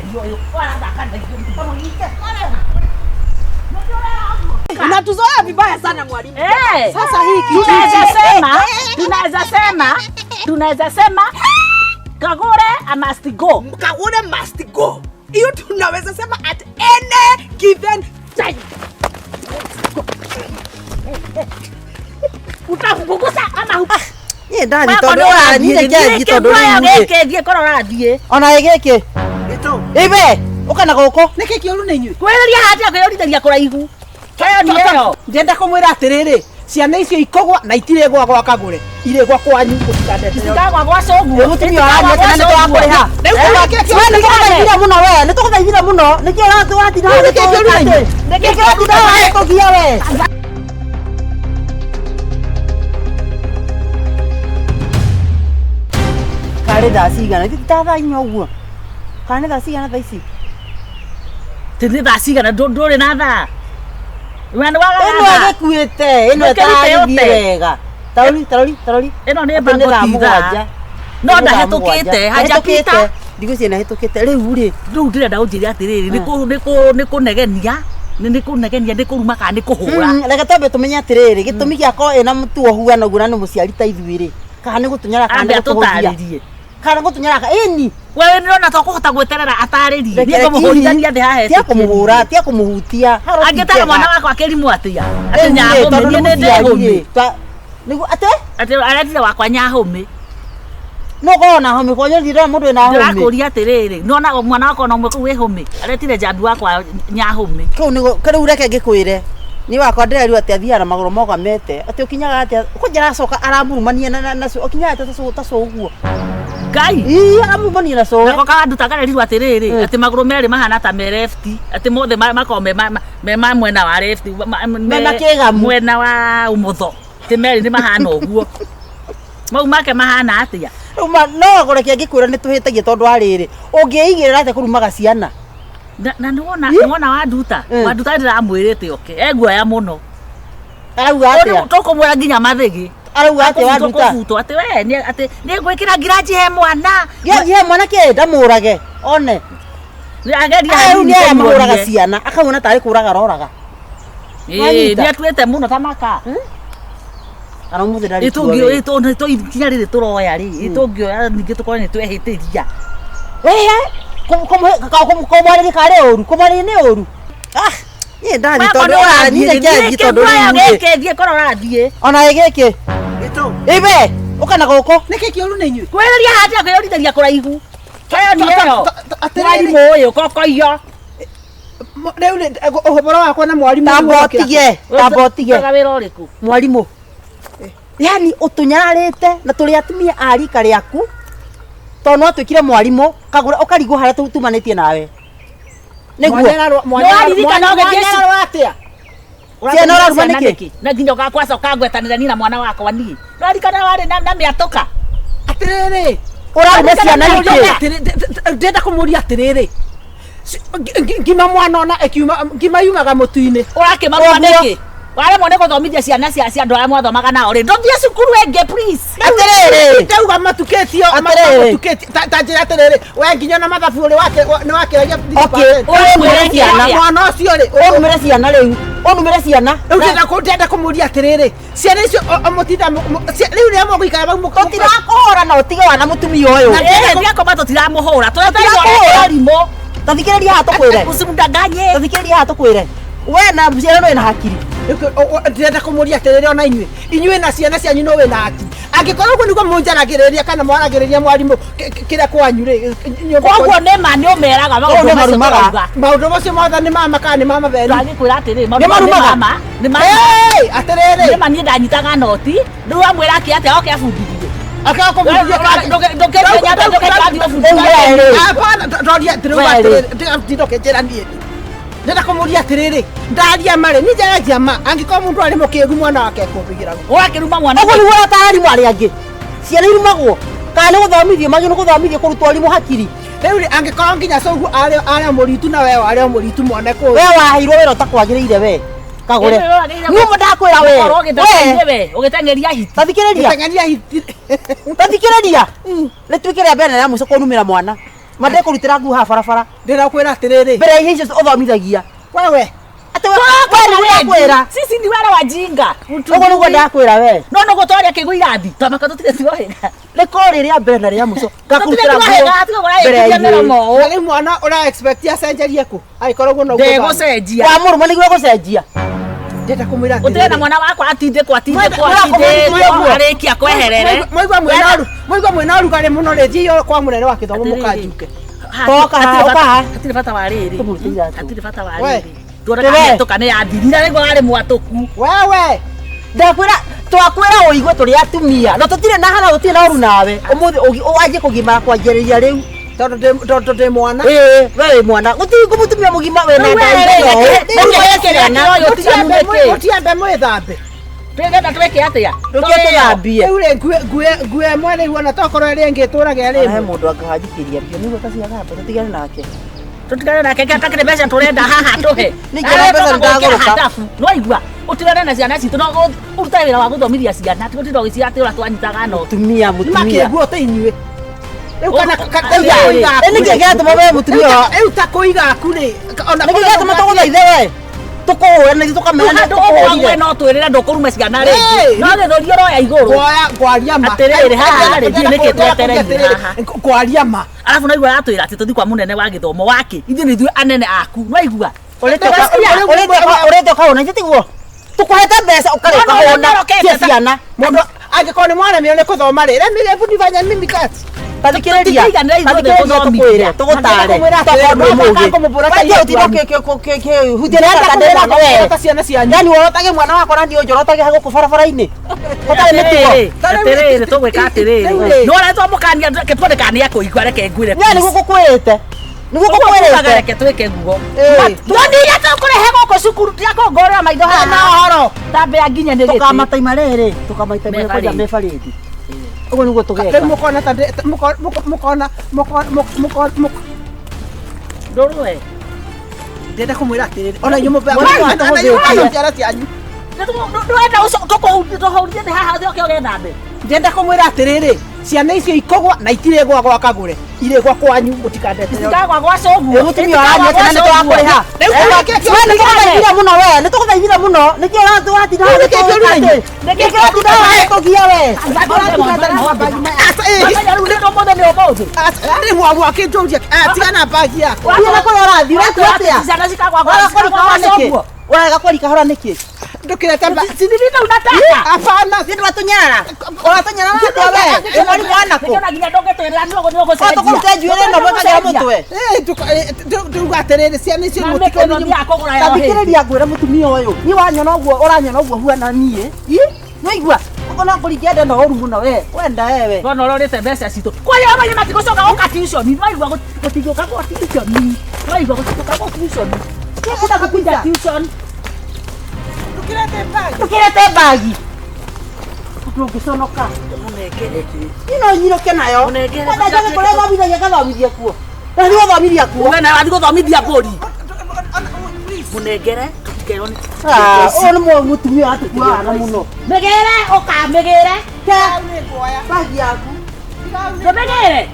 Ũreherio ũyũ. Warathaka na ithuĩ. Kamũnyite. Unatuzoea vibaya sana mwalimu. Eh. Sasa hii kijiji. Tunaweza sema Kagure a must go. Kagure must go. Hiyo tunaweza sema at any given time. Utakugusa ama Niĩ ndathi tondũ ũrathiĩ reke thiĩ tondũ rĩu rĩ. Gĩkĩ thiĩ korwo ũrathiĩ. Ona ĩ gĩkĩ. Ibe, ũka na gũkũ. Nĩkĩ kĩũru nĩ inyuĩ? Kwĩrĩria hatia kwĩyũrithĩria kũraihu. Kĩo nĩ ĩyo. Ndĩrenda kũmwĩra atĩrĩrĩ, ciana icio ikũgwa na itirĩgwa gwa Kagũre, irĩgwa kwanyu mũtikandetere. Itikagwa gwa cũguo. Ĩ mũtumia ũranyua kana nĩ tũrakũrĩha. Rĩu kĩrĩa kĩũru We nĩ tũgũthaithire mũno we, nĩ tũgũthaithire mũno. Nĩkĩ ũratinda Rĩu nĩkĩ kĩũru na inyuĩ? Nĩkĩ ũratinda ũgĩtũgia we? Karĩ thaa cigana? Ithuĩ ti ta thaa inya ũguo. Kana nĩ thaa cigana thaa ici? Ti nĩ thaa cigana ndũrĩ na thaa. We nĩ wagaga Ĩno thaa. ĩgĩkuĩte, ĩno Ndũkĩrute ĩtaragĩthiĩ ũte. wega. Tarori, tarori, tarori. Ĩno nĩ Atĩ mbango thaa ti thaa. mũgwanja. No Nĩ thaa ndahĩtũkĩte, mũgwanja. hajapita. Ndahĩtũkĩte. Ndigwĩciria nĩahĩtũkĩte. Rĩu rĩ, Rĩu ndĩrenda ũnjĩre atĩrĩrĩ, nĩ kũnegenia, nĩ kũnegenia, nĩ kũruma kana nĩ kũhũra? Reke twambe tũmenye atĩrĩrĩ, gĩtũmi gĩa korwo ĩna mũtugo huana ũguo na nĩ mũciari ta ithuĩ rĩ, kana nĩ gũtũnyara kana Ambe nĩ gũtũhũthia. atũtarĩrie. Kana gũtũnyara ĩni. Wewe nĩrona to kũhota gweterera atarĩrie. Niĩ ngũmũhũrithania thĩ haha Tia etĩkie. kũmũhũra, tia kũmũhutia. Haro ti Angĩtara njega. mwana wakwa akĩrimwo atĩa? Atĩ Rĩu rĩ, nyahũmĩ, tondũ niĩ nĩ nĩ mũciari ndĩhũmĩ. rĩ, nĩguo atĩ Atĩ aretire wakwa nyahũmĩ. no ũkorwo na hũmĩ kwanyu ndirona mũndũ wĩna hũmĩ. Ndĩrakũria atĩrĩrĩ, nĩwona mwana wakwa ona ũmwe kũu wĩ hũmĩ? Aretire njambi wakwa nyahũmĩ. Kũu nĩguo rĩu reke ngĩkwĩre niĩ wakwa ndĩrerirwo atĩ athiaga na magũrũ mogamete atĩ ũkinyaga atĩa kwanja aracoka aramurumania na ũkinyaga atĩa ta cũ ũguo. Ngai. Ii aramurumania na cũwe. Nako kawanduta karerirwo atĩrĩrĩ, atĩ magũrũ merĩ mahana ta me left, atĩ mothe makoragwo me ma mwena wa left, Me makĩgamu. Mwena wa ũmotho. Atĩ merĩ nĩ mahana ũguo. Mau make mahana atĩa? Rĩu no reke ngĩkwĩra nĩ tũhĩtagia tondũ wa rĩrĩ ũngĩigĩrĩra atĩa kũrumaga ciana. Na nĩwona wanduta? Wanduta ndĩramwĩrĩte oke. Eguoya mũno. Arauga atĩa? Tũkũmwĩra nginya mathĩgĩ. Arauga atĩa wanduta? Kũbutwo atĩ we atĩ nĩngwĩkĩra ngiraji he mwana. Ngiraji he mwana kĩ ndamũrage one. Ageria Aya rĩu hanini nĩ aya tũmuonie. mahũraga ciana akauona tarĩ kũraga aroraga. Ĩĩ, Wanyita? nĩatuĩte mũno ta maka. Kana ũmũthĩ ndarĩ kuo wĩ. Ikinya rĩrĩ tũroya rĩ, tũngĩoya ningĩ tũkorwo nĩ twehĩtĩria. Ĩĩ, kũmwarĩria karĩ ũru, kũmwarĩria nĩ ũru. Ah, niĩ ndathi tondũ ũrathiĩ reke thiĩ tondũ rĩu rĩ. Gĩkĩ thiĩ korwo ũrathiĩ. Ona ĩ gĩkĩ. Ibe, ũka na gũkũ. Nĩkĩ kĩũru nĩ inyuĩ? Kwĩrĩria hatia kwĩyũrithĩria kũraihu. Kĩo nĩ ĩyo. Atĩrĩrĩ. Mwarimũ ũyũ kokoiyo. Rĩu rĩ, ũhoro wakwa na mwarimũ Tamba ũtige, tamba ũtige. Ũrutaga wĩra ũrĩkũ? Mwarimũ. Yani ũtũnyararĩte na tũrĩ atumia a rika rĩaku tondũ no atuĩkire mwarimũ kagũra ũkarigwo harĩa tumanĩtie nawe. Nĩguo. Nĩwaririkana ũgĩthiĩ Mwanyararwo atĩa? Ciana ũraruma nĩkĩ? Na nginya ũgakwaca ũkangwetanĩra niĩ na mwana wakwa niĩ. Nĩwaririkana warĩ na mĩatũka? Atĩrĩrĩ. Ũraruma ciana nĩkĩ? Ndĩrenda kũmũria atĩrĩrĩ. Ngima mwana ona ĩkiuma ngima yumaga mũtu-inĩ. Ũrakĩmaruma Ũguo. nĩkĩ? Waremwo nĩ gũthomithia ciana cia andũ arĩa mwathomaga nao rĩ, ndũthiĩ cukuru ĩngĩ please. Atĩrĩrĩ. Ndauga matukĩtio Atĩrĩrĩ. matukĩtio ta njĩra atĩrĩrĩ we nginya ona mathabu ũrĩ wake nĩ wakĩragia Okay, ũrũmĩre ciana. mwana ũcio rĩ Ũrũmĩre ciana rĩu. Ũrũmĩre ciana. rĩu ndĩrenda kũmũria atĩrĩrĩ ciana icio mũtinda rĩu rĩrĩa mũgũikara vau Tũtirakũhũra na ũtige wana mũtumia ũyũ. Ĩĩ, ndiakoma tũtiramũhũra. Tũreteirwo Tũtirakũhũra. mwarimũ. Ta thikĩrĩria haha tũkwĩre. Usimdanganye. Ta thikĩrĩria haha tũkwĩre. We na ciana no wĩna hakiri. Ndĩrenda kũmũria atĩrĩrĩ ona inyuĩ inyuĩ na ciana cianyu no wĩna hakiri angĩkorwo ũguo nĩguo mũnjaragĩrĩria kana mwaragĩrĩria mwarimũ kĩrĩa kwanyu rĩ nyũmba Koguo kwanyu. nĩ ma nĩ ũmeraga maũndũ Nĩ macio marumaga. tũrauga. Maũndũ macio mothe nĩ mama kana nĩ mama beni? Ndagĩkwĩra atĩrĩrĩ, maũndũ Nĩ mau nĩ marumaga? mama, nĩ mama. Hey, atĩrĩrĩ. Nĩ ma niĩ ndanyitaga noti, rĩu amwĩra akĩ atĩa oke abundithie. Akĩoka kũbundithia Ndũkĩmenya atĩa ndũkĩrathiĩ Rĩu we rĩ. Hapana, ndoria atĩrĩrĩ, We rĩ. atĩrĩrĩ, ndindũkĩnjĩra niĩ. Ndĩrenda kũmũria atĩrĩrĩ, ndaria ma rĩ, niĩ njaragia ma, angĩkorwo mũndũ arĩ mũkĩgu mwana wake ekũmbĩgĩra gũ. Ũgakĩruma mwana. Ũguo nĩguo ũrataara arimũ arĩa angĩ. Ciana irumagwo. Kana nĩ gũthomithio magĩrĩirwo nĩ gũthomithio kũrutwo arimũ hakiri. Rĩu rĩ, angĩkorwo nginya cũguo arĩ o mũritu na we warĩ o mũritu mwone kũu. We waheirwo wĩra ũtakwagĩrĩire we. Kagũre. Niĩ ndakwĩra we. We. Ũgĩteng'eria hiti. Ta thikĩrĩria. Gũteng'eria hiti. Ta thikĩrĩria. Rĩtuĩke rĩa mbere na rĩa mũico kũnumĩra mwana. Ma ndekũrutĩra nguo haha barabara. Ndĩrakwĩra atĩrĩrĩ. Mbere ya ihe icio ũthomithagia. Wewe. Atĩ we we nĩwe ndakwĩra. Sisi ni wale wajinga. Ũguo nĩguo ndakwĩra we. No no gũtwaria kĩgũ irathi. Twamaka tũtige tuohĩga. Rĩko rĩrĩa mbere na rĩa mũico. Ngakũrutĩra Tũtige nguo tuohĩga tiga mbere ya kũraikia inyuĩ. mĩromo ũũ. Na rĩu mwana ũra expect acenjerie kũ? Angĩkorwo ũguo noguo. Ndegũcenjia. Wa mũrũme nĩguo egũcenjia. Ndĩrenda kũmwĩra Gũtirĩ na atĩrĩrĩ. mwana wakwa atindĩkwo atindĩkwo Mwenda- atindĩkwo arĩkia kweherere. Mwaigua mwĩna mwaigua mwĩna ũrugarĩ mũno rĩ, thiĩ kwa mũnene wa gĩthomo mũkanjuke. Toka haha, ũka haha. Hatirĩ bata wa rĩrĩ. Tũmũrute iratũ. Hatirĩ bata wa We. rĩrĩ. Tuone Wewe. kana mĩatũka nĩ yathirire rĩu warĩ mwatũku. Wewe. Ndakwĩra twakwĩra ũigue tũrĩ atumia na tũtirĩ na hana tũtirĩ na ũru nawe ũmũthĩ wanjie kũgimara kwanjĩrĩria rĩu. Tondũ ndĩ mwana. Ĩĩ we wĩ mwana gũtirĩ mũtumia mũgima wĩna Rĩu nda we igana rĩ, ũũ. reke- Na reke- ũrĩa reke- ciana. reke- ũtiganu nĩkĩ? Mũtiambe mwĩthambe. Twĩgetha twĩke atĩa? Rũke tũthambie. Rĩu rĩ ngue ĩmwe rĩu ona tokorwo ĩrĩa ĩngĩ ĩtũraga ĩrĩ He ĩmwe. mũndũ angĩhanjikĩria mbia nĩguo taciagambe tũtigane nake. Tũtigane nake kĩa takĩrĩ mbeca tũrenda haha tũhe. Nĩ ngĩona mbeca nĩndagũrũka. Nĩwaigua ũtigane na ciana citũ no ũrute wĩra wa gũthomithia ciana ti gũtinda ũgĩciĩra atĩ ũrĩa twanyitaga noti. Mũtumia Nĩ mũtumia. makĩguo ta inyuĩ. Rĩu kana Rĩu rĩ, nĩkĩ gĩatũma we mũtumia wa rĩu ta kũiga aku rĩ ona nĩkĩ gĩatũma tũgũthaithe we tũkũhũre na ithuĩ tũkamenya nĩ Handũ ũguo tũkũhũrire. we no twĩrĩre ndũkũruma ciana rĩngĩ. Hey! No gĩthũri ũroya igũrũ. Ngwoya ngwaria ma. Atĩrĩrĩ, haha rĩ, ndiũĩ nĩkĩ twetereire haha. Ngwaria ma. Arabu naigua aratwĩra atĩ tũthiĩ kwa mũnene wa gĩthomo wake. Ithuĩ nĩ ithuĩ anene aku. Nĩwaigua? Ũrĩte ũkahũna ithe tiguo tũkũhete mbeca ũkarĩ No, no, ũkahũna no, cia ciana. Mũndũ angĩkorwo nĩ mwaremirwo nĩ gũthoma rĩ, remire hebu nifanye mimi kazi. Tathikĩrĩria Tũtingĩiganĩra ithuothe tathikĩrĩria gũthomithia. tũkwĩre tũgũtare Ndĩramwĩra atĩrĩrĩ, tondũ ndwĩ mũũgĩ. kũmũbũra ta Watie ithuĩ ũtinde anyu. ũkĩhutia Ndĩrenda na kũmwĩra mwana we. kũmũbũra ta ciana cianyu. Yani worotage mwana wakwa na niĩ ũnjorotage gũkũ barabara-inĩ ũtarĩ mĩtugo. Atĩrĩrĩ, atĩrĩrĩ tũgwĩka atĩrĩrĩ. Rĩu rĩ. No ũrĩa twamũkania reke tuone kana nĩekũigua reke ngwĩre. Nya nĩguo ngũkwĩrĩte nĩguo Ũguo tugaga ngũkwĩrĩte. reke twĩke guo. Ĩĩ. Tuonire tũkũrehe gũkũ cukuru tiakũngorera maitho haha. Na ũhoro. Tambĩa nginya nĩ gĩtĩ. Tũkamataima rĩrĩ tũkamaita Mebarĩthi. kwanja mebarĩthi ũguo nĩguo Rĩu tũgeka. mũkona ta mũkona mũkona Ndũrũe. ndĩrenda kũmwĩra atĩrĩrĩ ona inyuĩ Mwana wa tũhũthĩtie. ciana cianyu. Ndũrenda tũkũhurithie thĩ haha ũcoke ũgethambe. Ndĩrenda kũmwĩra atĩrĩrĩ ciana icio ikũgwa na itirĩgwa gwa kagũre irĩgwa kwanyu mũtikandetere. Itikagwa gwa cũguo. Ĩ mũtumia ũranyua tena nĩ tũrakũrĩha. Rĩu We kĩrĩa nĩ tũgũthaithire mũno we nĩ tũgũthaithire mũno nĩkĩo ũratinda haha Rĩu nĩkĩo kĩũru na inyuĩ? nĩkĩo ũratinda haha tũgia we. Rĩu mwakĩnjũria tigana bagi yakwa. Thiĩ na kũrĩa ũrathiĩ ũrathiĩ atĩa? Ciana cikagwa gwa Ũrega kwari kahora nĩkĩ? cũguo. Ũrega kwari kahora nĩkĩ? Ndũkĩrete Sindirika unataka. Hapana. Nĩ ndũratũnyarara. Ũratũnyarara atĩa we? Wĩ mwarimũ wa nakũ? Nĩkĩo na nginya ndũngĩtwĩrĩra nĩ ũguo nĩ ũgũcenjia. Tũkũrute njuĩrĩ ĩno mwĩkagĩra mũtwe. Ndauga atĩrĩrĩ ciana icio Na mĩkĩno thiaga kũgũra ya hĩndĩ. Tathikĩrĩria ngwĩre mũtumia ũyũ niĩ wanyona ũguo ũranyona ũguo huana niĩ nĩwaigua ũguo no ngũringia nda na ũru mũno we wenda wewe. Wona ũrorĩte mbeca citũ. Kwa hiyo amanye matigũcoka gũka tuition. Nĩwaigua gũtingĩũka gwa tuition. Nĩwaigua gũtingĩũka gwa tuition. Hakuna kukuja tuition. Ndũkĩrete bagi. Ndũkĩrete bagi ndũngĩconoka. Mũnengere. Niĩ no nyinũke nayo. Mũnengere. Kwenda njage kũrĩa thomithagia ngathomithie kuo. Na thiĩ gũthomithia kuo. Uge nawe athiĩ gũthomithia mbũri. Mũnengere tũtikerwo nĩ. Ah, ũyũ nĩ mũtumia ũratũkuaga na mũno. Mĩgĩre ũka mĩgĩre. Ke bagi yaku. Tũmĩgĩre.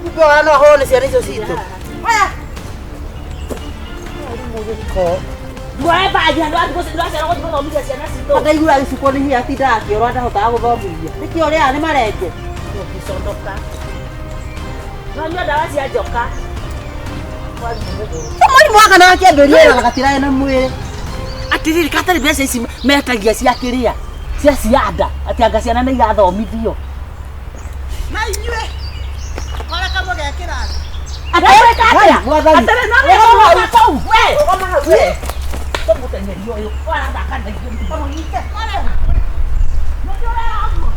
Kumbe ona no ahũrwo nĩ ciana icio citũ. Oya. Ndwoe bagi handũ athiĩ gũcera gũthiĩ gũthomithia ciana citũ. Ndaigua agĩcukwo nĩ hinya atindaga akĩorwo ndahotaga gũthomithia. Nĩkĩo ũrĩaga nĩ marenge. Ũngĩconoka. No nyua ndawa cia njoka. Mwarimũ wa kana akĩambĩrĩria wĩra gatiraĩ na mwĩrĩ. Atĩrĩrĩ katarĩ mbeca ici metagia cia kĩrĩa cia cianda atĩ anga ciana nĩ irathomithio. Na inyuĩ koreka mũgekĩra thĩ. Atĩrĩrĩ atĩa? Mwathani. Atĩrĩrĩ no wĩcoka kũu we. We. Tũmũteng'eri ũyũ ũrathaka na ithuĩ. Tũmũnyite. Nĩkĩo ũrera ũguo?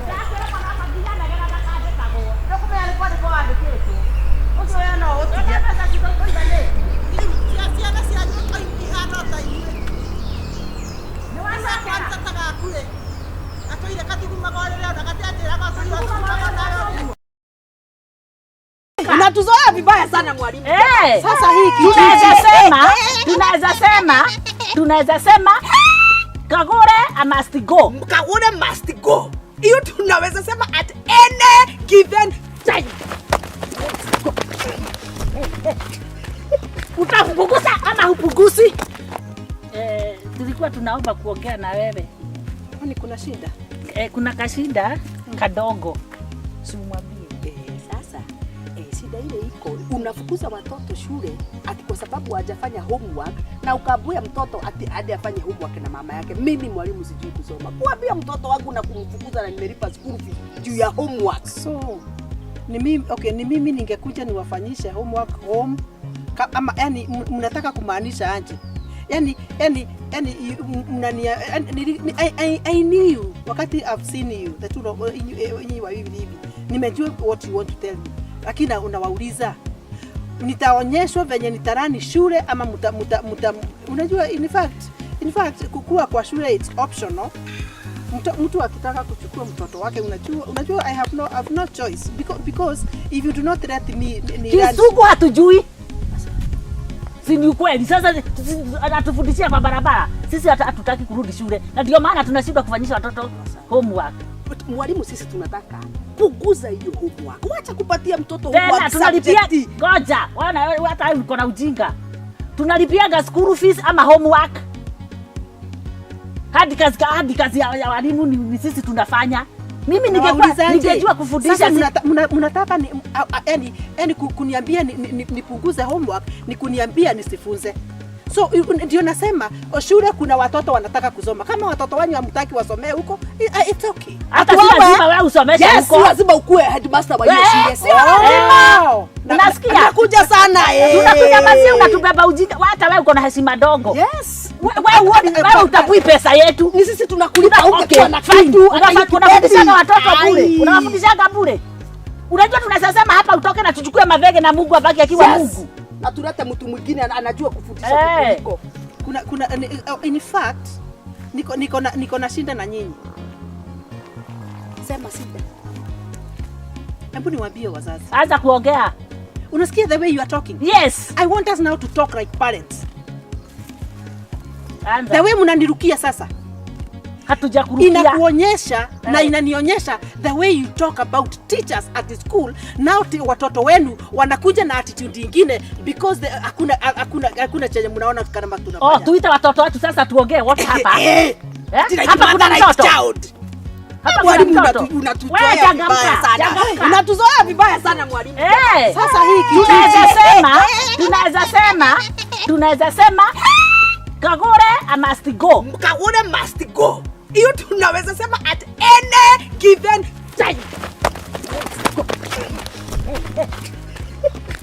Ndakwĩra mwana wakwa nginya anegena ndakandĩkagwo. Ũcio mbeca citũ tũiganĩtie. Ciana cianyu ihana ta inyuĩ. Nĩ wacokera. Kwanza gaku rĩ atũire kathugumaga o rĩrĩa ona gatianjĩraga athugumaga nayo. Unatuzoea vibaya sana mwalimu. Eh. Sasa hii Tunaweza sema Kagure I must go. Kagure must go. Hiyo tunaweza sema at any given time. Utapunguza ama hupunguzi? Tulikuwa tunaomba kuongea na wewe. Kwani kuna shida? Kuna kashinda kadogo. Si umwambie. Sasa shida ile iko, unafukuza watoto shule ati kwa sababu hawajafanya homework, na ukaambia mtoto ati hadi afanye homework na mama yake. Mimi mwalimu sijui kusoma, kuambia mtoto wangu na kumfukuza na nimelipa school fees juu ya homework. So ni mimi, okay, ni mimi ningekuja niwafanyishe homework home ama yani mnataka kumaanisha aje? Yani mnania I knew wakati I've seen you the two of nyinyi wawili hivi, nimejua what you want to tell me, lakini unawauliza nitaonyeshwa venye nitarani shule ama muta, unajua in fact kukua kwa shule it's optional. Mtu akitaka kuchukua mtoto wake, unajua I have no choice because if you do not let me ni Kizungu hatujui. Si ni ukweli? Sasa anatufundishia kwa barabara. Sisi hatutaki kurudi shule. Na ndio maana tunashindwa kufanyisha watoto homework. But mwalimu, sisi tunataka kuguza hiyo homework. Wacha kupatia mtoto Tena homework tunalipia subject. ngoja. Wana hata uko na ujinga. Tunalipiaga school fees ama homework. Hadi kazi ya walimu ni sisi tunafanya. Mimi ningekuwa Nawaulizaje? ningejua kufundisha Sasa mnataka ni, yani kuniambia nipunguze homework ni kuniambia nisifunze. So ndio nasema shule kuna watoto wanataka kusoma. Kama watoto wanyu hamtaki wasomee huko, it's okay. Hata si lazima wewe usomeshe Yes, huko. si lazima ukuwe headmaster wa hiyo shule. Si Oh. Oh. Na- Unasikia? Nakuja sana eh. Tunakunyamazia, unatubeba ujinga. Hata wewe uko na heshima dogo. Yes. Wewe huoni wewe utapui pesa yetu. Ni sisi tunakulipa Okay, ungekuwa na fine. kitu hata hiyo Unafundishaga kibeti. watoto bure. Ai. Unawafundishaga bure. Unajua tunaweza sema hapa utoke na tuchukue mavege na Mungu abaki akiwa Yes. Mungu. Na tulete mtu mwingine anajua kufundisha kutuliko. Kuna in fact niko na shinda na nyinyi. Sema shida. Hebu niwaambie wazazi. Anza kuongea. Unasikia the way you are talking? Yes. I want us now to talk like parents. Anza. The way mnanirukia sasa Hatujakurukia. Inakuonyesha na Eh. inanionyesha the way you talk about teachers at the school now, watoto wenu wanakuja na attitude ingine because hakuna chenye mnaona kama tunafanya. Oh, tuite watoto wetu sasa tuongee wote hapa. Eh. Eh? Like Hapa kuna mother like mtoto. child. Hapa kuna Mwalimu, mtoto. unatuzoea Wewe changamka, vibaya sana. changamka. Unatuzoea vibaya sana mwalimu. Eh. Sasa hii kitu Tunaweza sema Kagure I must go. Kagure must go. Hiyo tunaweza sema at any given time.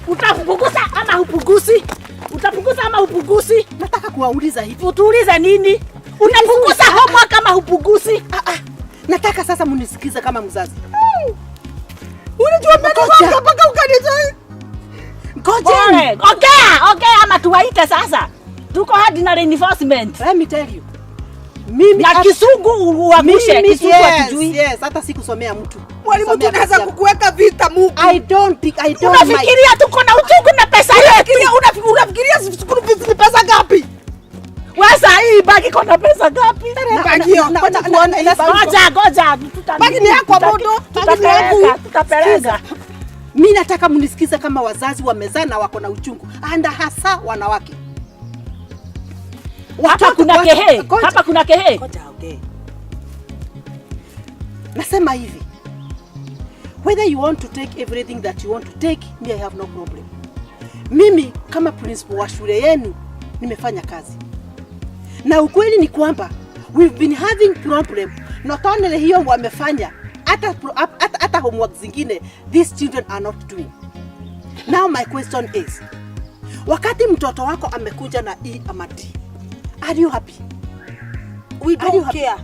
Utapunguza ama hupunguzi? Utapunguza ama hupunguzi? Nataka kuwauliza hivi. Utuulize nini? Unapunguza homework ama hupunguzi? Ah, ah. Nataka sasa munisikize kama mzazi. Unajua Ngoja. mimi mpaka ukanitoa. Ngojeni. Pole. Ongea, ongea ama tuwaite sasa. Tuko hadi na reinforcement. Let me tell you. Mimi Na Kisungu uangushe, Kisungu yes, hatujui. yes, hata sikusomea mtu. Mwalimu, Kusomea tunaweza mtu. kukuweka vita Mungu. I don't think I don't mind. Unafikiria tuko na uchungu na pesa yetu? Unafikiria school fees ni pesa ngapi? Wewe saa hii bagi iko na pesa ngapi? Bagi hiyo, ngoja tuone hii bagi. Ngoja, ngoja. Bagi ni yako, Modo. Bagi ni yangu. Tutapeleka. Mi nataka mnisikize kama wazazi wamezaa na wako na uchungu, anda hasa wanawake. Hapa kuna kehe. Ngoja. Hapa kuna kehe. Ngoja ongee. Nasema hivi, whether you want to take everything that you want to take, me I have no problem. Mimi kama principal wa shule yenu nimefanya kazi, na ukweli ni kwamba we've been having problem not only hiyo wamefanya, hata homework zingine these children are not doing. Now my question is, wakati mtoto wako amekuja na E ama D, are you happy? We Are you don't happy? care.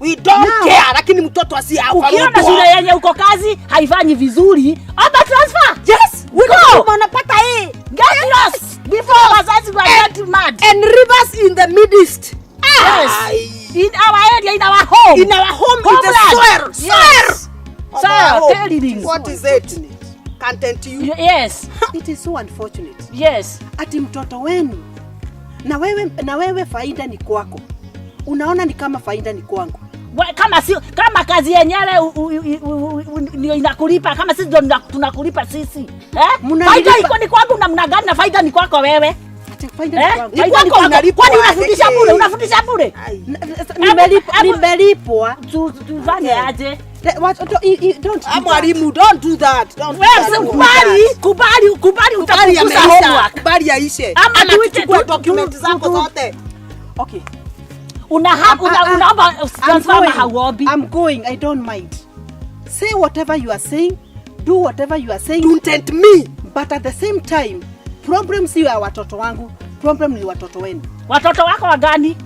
We don't Now- care, lakini mtoto asiye Ukiona shule yenye uko kazi haifanyi vizuri, omba transfer. Yes, we Go. don't wanapata hii. Get lost before wazazi wa get mad. And rivers in the midst. Yes. Ai. In our area, in our home. In our home, in the Homeland. soil. Soil. Yes. Of Soil, our home. telling. What is it? Content you. Yes. It is so unfortunate. Yes. Ati mtoto wenu na wewe faida ni kwako. Unaona ni kama faida ni kwangu. Kama sio kama kazi yenyewe ndio inakulipa, kama sisi ndio tunakulipa sisi. Eh? Mnanilipa. Faida iko ni kwangu namna gani na faida ni kwako wewe? Ati faida ni Eh? kwangu. Faida kwako ni kwako. unalipwa. Kwani unafundisha bure? Unafundisha bure? Nimelipwa. Tufanye aje? Don't do that. Mwalimu, don't do that. Don't do Wewe that. kubali, kubali, kubali Kubali utapunguza yameisha. homework. Kubali yaishe. Ama tuchukue document zako zote. Okay. Unaomba I'm transfer ama going. hauombi? I'm going. I don't mind. Say whatever you are saying. Do whatever you are saying. Don't tempt me. But at the same time, problem si ya watoto wangu, problem ni watoto wenu. Watoto wako wagani?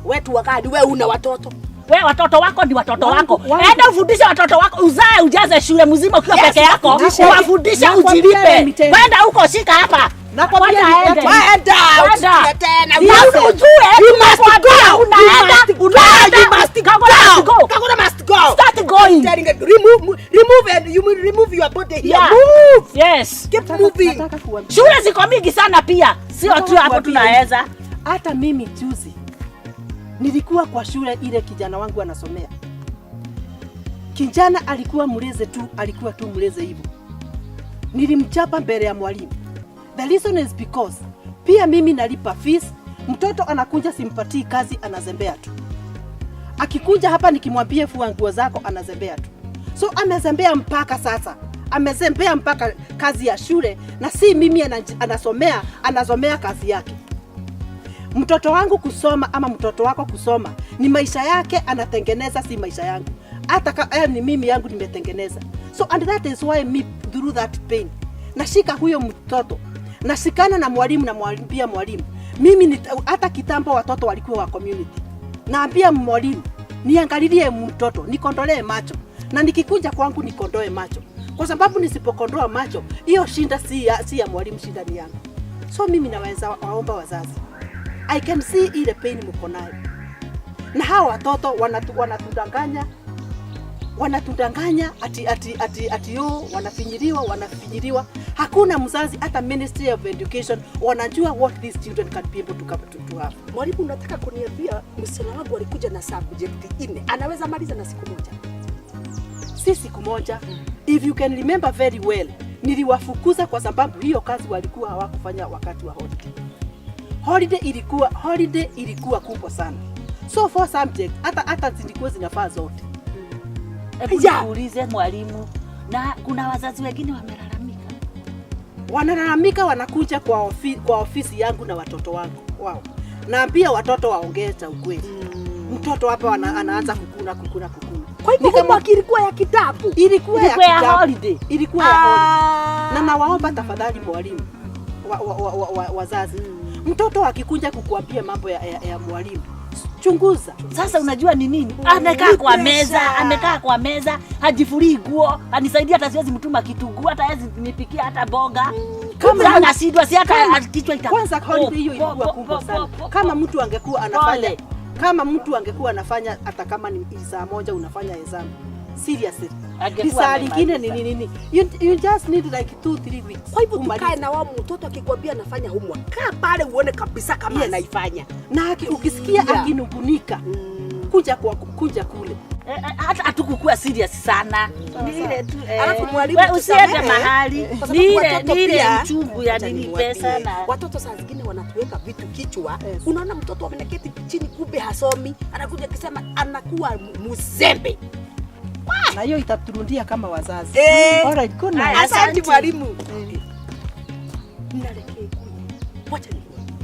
Wetu wakadi, wewe una watoto. We watoto wako ni watoto Wangu, wako. wangu. Enda ufundishe watoto wako, uzae ujaze shule mzima ukiwa Yes, peke yako, wafundishe. uwafundishe Nakwambia ujilipe. let me tell you. Kwenda huko shika hapa. Nakwambia Wacha aende. Waenda, Waenda. usikie tena. Na ujue tunakwambia unaenda, unaenda. You must Kagura must go. Kagura must go. Start going. Telling you, remove and you will remove your body here. Yeah. Move. Yes. Keep moving. Nataka kuambia. Shule ziko mingi sana pia, sio tu Nataka hapo kuambia tunaweza. Hata mimi juzi nilikuwa kwa shule ile kijana wangu anasomea. Kijana alikuwa mleze tu, alikuwa tu mleze hivyo. Nilimchapa mbele ya mwalimu. The reason is because pia mimi nalipa fees, mtoto anakuja simpatii kazi, anazembea tu. Akikuja hapa nikimwambia fua nguo zako, anazembea tu. So amezembea mpaka sasa, amezembea mpaka kazi ya shule, na si mimi anasomea, anasomea kazi yake. Mtoto wangu kusoma ama mtoto wako kusoma ni maisha yake anatengeneza, si maisha yangu. Hata ni mimi yangu nimetengeneza. So and that is why me through that pain nashika huyo mtoto, nashikana na mwalimu, namwambia mwalimu mimi hata kitambo watoto walikuwa wa community, naambia mwalimu niangalilie mtoto, nikondolee macho, na nikikuja kwangu nikondoe macho, kwa sababu nisipokondoa macho hiyo shinda si ya mwalimu, shinda ni yangu. So mimi naweza waomba wazazi, I can see ile pain mko nayo, na hawa watoto wanatudanganya ati yo wanafinyiliwa. Hakuna mzazi hata Ministry of Education wanajua what these children can be able to come to have. Mwalimu, unataka kuniambia msichana wangu alikuja na subject 4 anaweza maliza na siku moja? Si siku moja. If you can remember very well, niliwafukuza kwa sababu hiyo kazi walikuwa hawakufanya wakati wa holiday. Holiday ilikuwa kubwa sana. So for subject hata zilikuwa zinafaa zote. Hebu Yeah. nikuulize mwalimu, na kuna wazazi wengine wamelalamika. Wanalalamika, wanakuja kwa ofisi yangu na watoto wangu wao. Naambia watoto waongee cha ukweli. Mtoto hapa anaanza kukuna kukuna kukuna. Kwa hivyo homework ilikuwa ya kitabu. Ilikuwa ya Ilikuwa ya kitabu. holiday. Ilikuwa ya holiday. Na nawaomba tafadhali mwalimu wazazi. Mtoto akikuja kukuambia mambo ya mwalimu, chunguza. Sasa unajua ni nini? Amekaa kwa meza, amekaa kwa meza, hajifurii nguo, anisaidia hata siwezi mtuma kitunguu, hata hawezi nipikia hata boga. Kama anashindwa si hata kichwa ita. Kwanza holiday hiyo Po, ilikuwa po, kubwa po, sana. po, Kama mtu angekuwa anafanya, Pole. kama mtu angekuwa anafanya hata kama ni saa moja unafanya hesabu. Seriously. Angekuwa Ni saa lingine ni amemaliza. nini nini. You just need like 2-3 weeks. Kwa hivyo Umalize. tukae na wao, mtoto akikwambia anafanya homework, kaa pale uone kabisa kama Yes. anaifanya. Na ukisikia Yeah. akinungunika, kuja kule. Hata hatukukua serious sana. Ni ile tu. Alafu mwalimu, We, usiende tusamehe, mahali. kwa sababu Ni ile watoto ni ile pia- uchungu ya Acha nini niwaambie, pesa na watoto saa zingine wanatuweka vitu kichwa. Yes. Unaona mtoto ameketi chini, kumbe hasomi, anakuja akisema anakuwa mzembe. Na hiyo itaturundia kama wazazi. All right, good night. Haya, Asante asante. mwalimu. Nalekee kule. Wacha nikuambie.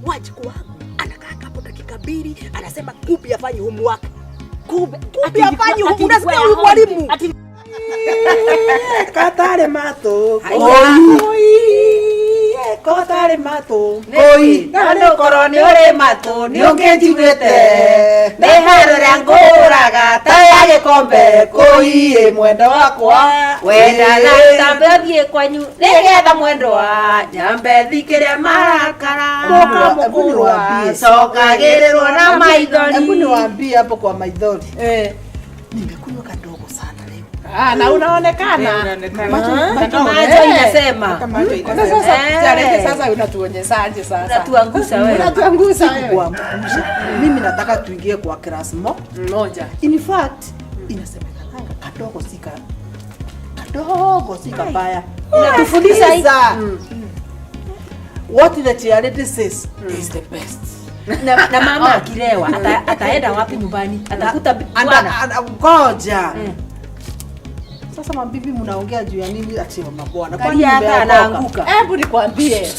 Wajukuu wangu anakaa hapo dakika 2 anasema kumbe afanye homework. kumbe Kumbe afanye homework. Unasikia huyu mwalimu? Ati Katare matũ. Kotare matũ. Koi, na nĩũkorwo nĩ ũrĩ matũ nĩ ũngĩnjiguĩte nĩ harũrĩa ngũraga ta ya gĩkombe koi ĩ mwendo wakwa wenda tambe ũthiĩ kwanyu nĩgetha mwendwa nyambe thikĩre marakara Mũka mũkũrwa. cokagĩrĩrwo na maithori. Hebu niwaambie hapo kwa maithori. Nimekunywa kadogo sana leo. Ah, na unaonekana. Unaonekana. Macho Macho inasema. Hata macho inasema. Sasa Charity, sasa unatuonyesaje sasa? Unatuangusha wewe. Unatuangusha wewe. Kuangusha. Mimi nataka tuingie kwa class Moja. In fact, inasemekananga kadogo si kabaya. Inatufundisha hii. Inatufundisha. What the charity says is the best. Na mama akilewa ataenda wapi nyumbani? Atakuta bwana. Ngoja. Sasa mabibi mnaongea juu ya nini ati ya mabwana? Kwani Kalia hata mmeokoka? anaanguka. Hebu nikwambie.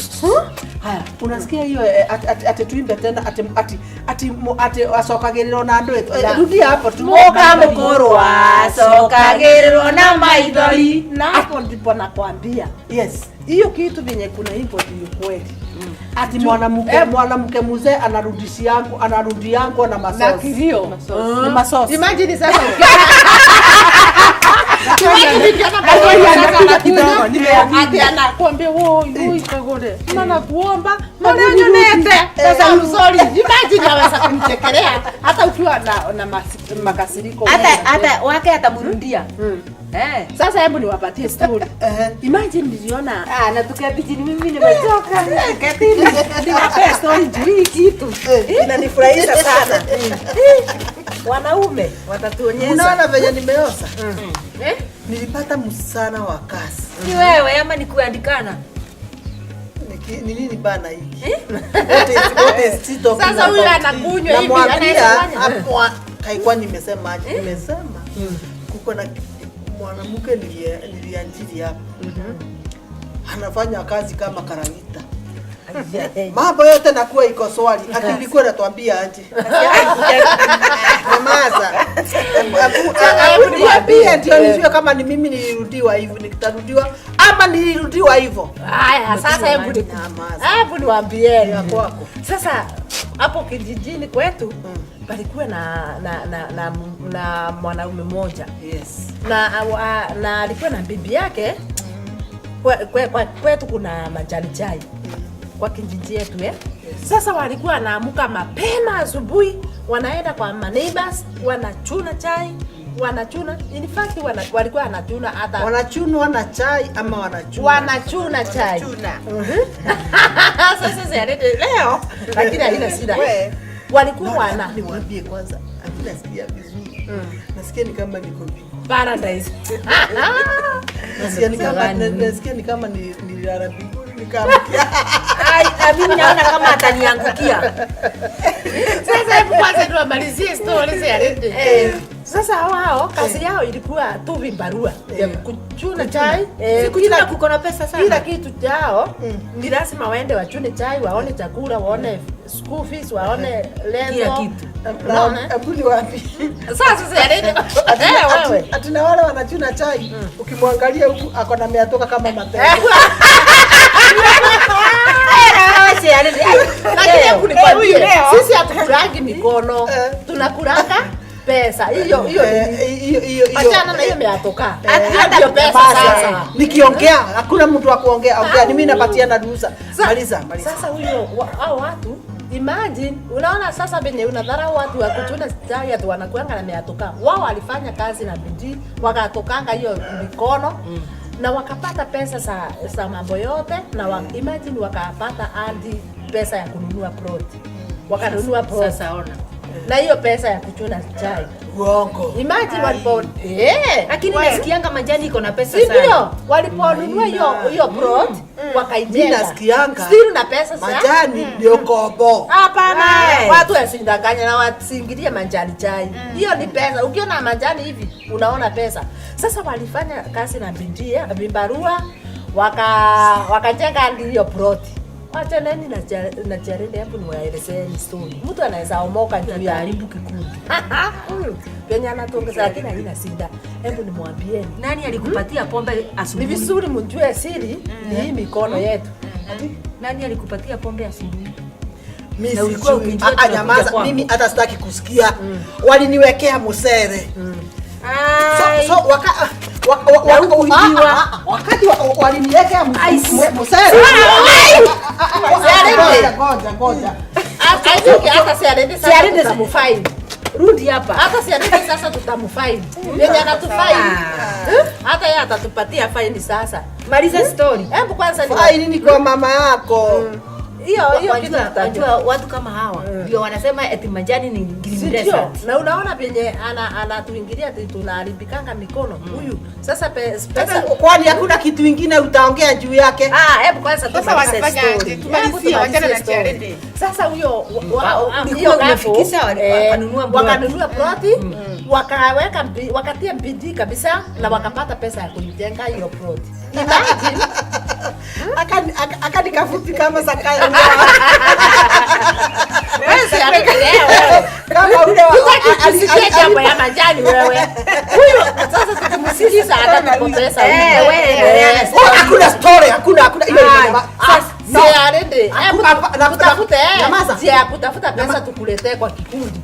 Haya, unasikia hiyo ati tuimbe tena ati ati ati ati acokagĩrĩrwo na andũ rudia hapo tu. Mũka mũkũrũ acokagĩrĩrwo na maithori. Na hapo ndipo nakwambia. Yes. Hiyo kitu venye kuna hivyo ndio kweli. Ati mwanamke mzee anarudishia yangu anarudi yangu na Na masosi. kilio. Ni masosi. Imagine sasa ati anakuambia woi kagore mana kuomba mana nyonete sasa I'm sorry, imagine aweza kumchekelea hata ukiwa na makasiriko. Hata wake atamrudia. Eh. Sasa hebu niwapatie story. Imagine niliona Ah, na tuketi chini mimi nimechoka. niwapee story juu hii kitu inanifurahisha sana. Wanaume watatuonyesha. Unaona venye nimeosa? Nilipata msana wa kazi. Ni wewe ama ni kuandikana? Ni nini bana hiki? What is she talking Sasa huyu about? anakunywa hivi, Namwambia, anaweza fanya. hapo haikuwa nimesema aje, nimesema kuko na mwanamke niliajiri hapa. Anafanya kazi kama karagita. Mambo yote nakuwa iko swali. Ati ulikuwa unatuambia aje? Nyamaza. Hebu niambie ndio nijue kama ni mimi nilirudiwa hivyo, nitarudiwa ama nilirudiwa hivyo. Haya, sasa hebu Nyamaza. hebu niwaambieni. Ya kwako. Sasa hapo kijijini kwetu palikuwa na mwanaume mmoja. Yes. Na alikuwa na bibi yake. Kwetu kuna majani chai kwa kijiji yetu eh. Sasa walikuwa wanaamuka mapema asubuhi, wanaenda kwa ma neighbors, wanachuna chai, wanachuna. In fact walikuwa wanachuna hata Wanachunwa na chai ama wanachuna? Wanachuna chai. Sasa sialete leo lakini haina shida. Walikuwa wana Niwaambie kwanza, nasikia vizuri. Nasikia ni kama niko mbinguni. Paradise. Nasikia ni kama nasikia ni kama nililala mbinguni nikaamkia. Ai, na mimi naona kama ataniangukia. Sasa hebu kwanza tuamalizie story sialete. Sasa hao kazi yao ilikuwa tu vibarua ya kuchuna chai. Sikuchuna kuko na pesa sana. Kila kitu chao ni lazima waende wachune chai, waone chakula, waone school fees, waone leso. Kila kitu. Unaona? Hebu niwaambie. Sasa sialete. Wewe. Ati na wale wanachuna chai, ukimwangalia huku ako na miatoka kama matende. Lakini hebu nikwambie, sisi hatukurangi mikono, tunakuranga pesa. Hiyo hiyo Hiyo hiyo hiyo. Achana na hiyo miatoka. Hata Hiyo pesa sasa. Nikiongea hakuna mtu wa kuongea, ongea ni mimi napatiana ruhusa. Maliza, maliza. Sasa huyo hao watu imagine, unaona sasa venye unadharau watu wa kuchuna chai ati wanakuanga na miatoka. Wao walifanya kazi na bidii, wakatokanga hiyo mikono na wakapata pesa za mambo yote na imagine wakapata hadi pesa ya kununua plot. Wakanunua plot. Sasa ona. Na hiyo pesa ya kuchuna chai. Uongo. Imagine walipo Lakini nasikianga majani iko na pesa Si sana. ndio? Waliponunua hiyo plot wakaijenga. Mimi nasikianga. Still na pesa sana. Majani ndio kobo. Hapana, watu wasindanganye na wasingilie majani chai. Hiyo ni pesa. Ukiona majani hivi unaona pesa. Sasa walifanya kazi na bidii, vibarua wakajenga hiyo plot. Wachaneni na Charity, hebu niwaelezeni story. Mtu anaweza omoka juu ya Haribu kikundi. Penye anatuongeza lakini haina shida. Hebu nimwambieni. Nani alikupatia pombe Ni asubuhi? vizuri mjue siri ni hii mikono yetu. Nani alikupatia pombe asubuhi? Mimi Na ulikuwa sijui. ukijua tunakuja Nyamaza, kwako. mimi hata sitaki kusikia. Waliniwekea musere. Ai. So wakati waliniwekea musere. Ngoja, ngoja, ngoja. Hata siarende sasa tutamfine. Rudi hapa. Hata si ati sasa tutamfine. Yenye anatufine. Eh? Hata yeye atatupatia fine sasa. Maliza story. Hebu kwanza ni Faini ni kwa mama yako. Hiyo hiyo kitu Wajua, tutajua. wajua watu kama hawa ndio wanasema eti majani ni green Si ndio? desert. Na unaona penye anatuingilia ati tunaharibikanga mikono huyu. Sasa pesa. Kwani hakuna kitu ingine utaongea juu yake? Ah, hebu kwanza Sasa tumalize wanafanya story. aje? Hebu Tumalizie, wachana tumalizie na story. charity. Sasa huyo Ulikuwa hiyo gafo, umefikisha, wakanunua ploti. wakanunua ploti, wakaweka wakatia bidii kabisa na wakapata pesa ya kuijenga hiyo ploti. Imagine. Aka nikafupi kama Zakayo. Wewe si anaendelea wewe. Kama ule wa Hutaki kusikia jambo ya majani wewe. Huyo sasa tukimsikiliza atatupoteza huyu. Eh, wewe endelea na Oh, hakuna story, hakuna hakuna hiyo ni Ah, no. si arende. Hakuna- Hebu tutafute Nyamaza. njia ya kutafuta pesa tukuletee kwa kikundi.